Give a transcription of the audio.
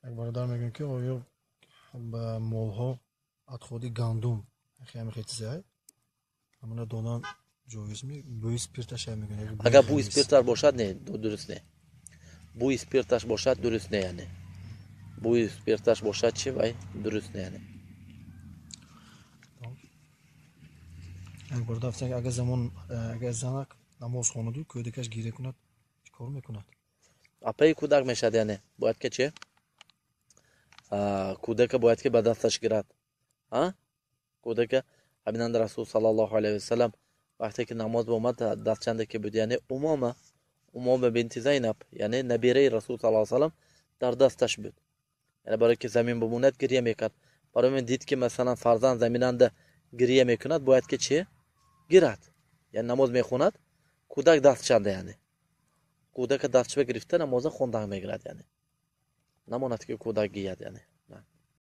Як бародар мегӯяд, ки оё ба молҳо отходи гандум ҳамихе чизе ҳамона додан ҷоизми? Бӯи спирташ мегӯяд. Агар бӯи спирташ бошад, не, дуруст не. Бӯи спирташ бошад, дуруст не, яъне бӯи спирташ бошад, чи вай дуруст не, яъне. Як бародар гуфтанд, агар замон, агар занак намоз хонаду кӯдакаш гиря кунад, чӣ кор мекунад? Апаи кӯдак мешавад, яъне бояд ки чи кӯдака бояд ки ба дасташ гирад. Кӯдака ҳаминанд Расул саллаллоҳу алайҳи васалам вақте ки намоз омад, дастчанде ки буд, яъне Умома бинти Зайнаб, яъне набираи Расул саллаллоҳу алайҳи васалам дар дасташ буд. Яъне барои ки замин бимонад, гиря мекард. Барои ман дид, ки масалан фарзанд заминанда гиря мекунад, бояд ки чи гирад. Яъне намоз мехонад, кӯдак дастчанда, яъне кӯдака дастчаба гирифта намоза хондан мегирад, яъне намонад ки кӯдак гияд, яъне.